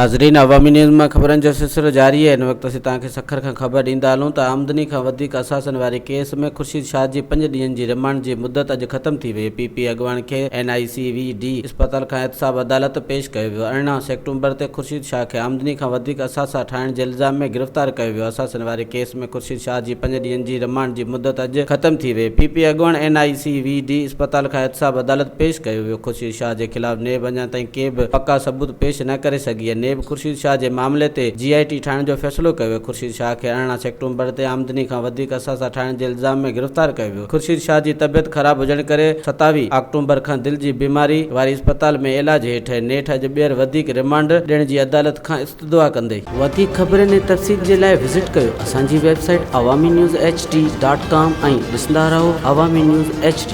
ناظرين عوامي نيوز مان خبرن جو سلسلو جاري آهي هن وقت اسين توهان کي سکر کان خبر ڏيندا هلون ته آمدني کان وڌيڪ اثاثن واري ڪيس ۾ خورشيد شاهه جي پنج ڏينهن جي رمانڊ جي مدت اڄ ختم ٿي وئي پي پي اڳواڻ کي اين آء سي وي ڊي اسپتال کان احتساب عدالت پيش ڪيو ويو 18 سيپٽمبر تي خورشيد شاهه کي آمدني کان وڌيڪ اثاثا ٺاهڻ جي الزام ۾ گرفتار ڪيو ويو اثاثن واري ڪيس ۾ خورشيد شاهه جي پنج ڏينهن جي رمانڊ جي مدت اڄ ختم ٿي وئي پي پي اڳواڻ اين آء سي وي ڊي اسپتال کان احتساب عدالت پيش ڪيو ويو خورشيد شاهه جي خلاف نيب اڃا تائين ڪي به پڪا ثبوت پيش نه ڪري سگهي آهي. نيب خورشيد شاهه جي معاملي تي جي آء ٽي ٺاهڻ جو فيصلو ڪيو ويو. خورشيد شاهه کي 18 سيپٽمبر تي آمدني کان وڌيڪ اثاثا ٺاهڻ جي الزام ۾ گرفتار ڪيو ويو. خورشيد شاهه جي طبيعت خراب هجڻ ڪري 27 آڪٽومبر کان دل جي بيماري واري اسپتال ۾ علاج هيٺ آهي. نيٺ اڄ ٻيهر وڌيڪ رمانڊ ڏيڻ جي عدالت کان استدعا ڪندي. وڌيڪ خبرن ۽ تفصيل جي لاء وزٽ ڪيو اسان جي website Awami news H D dot com ۽ ڏسندا رهو عوامي نيوز ايڇ ڊي.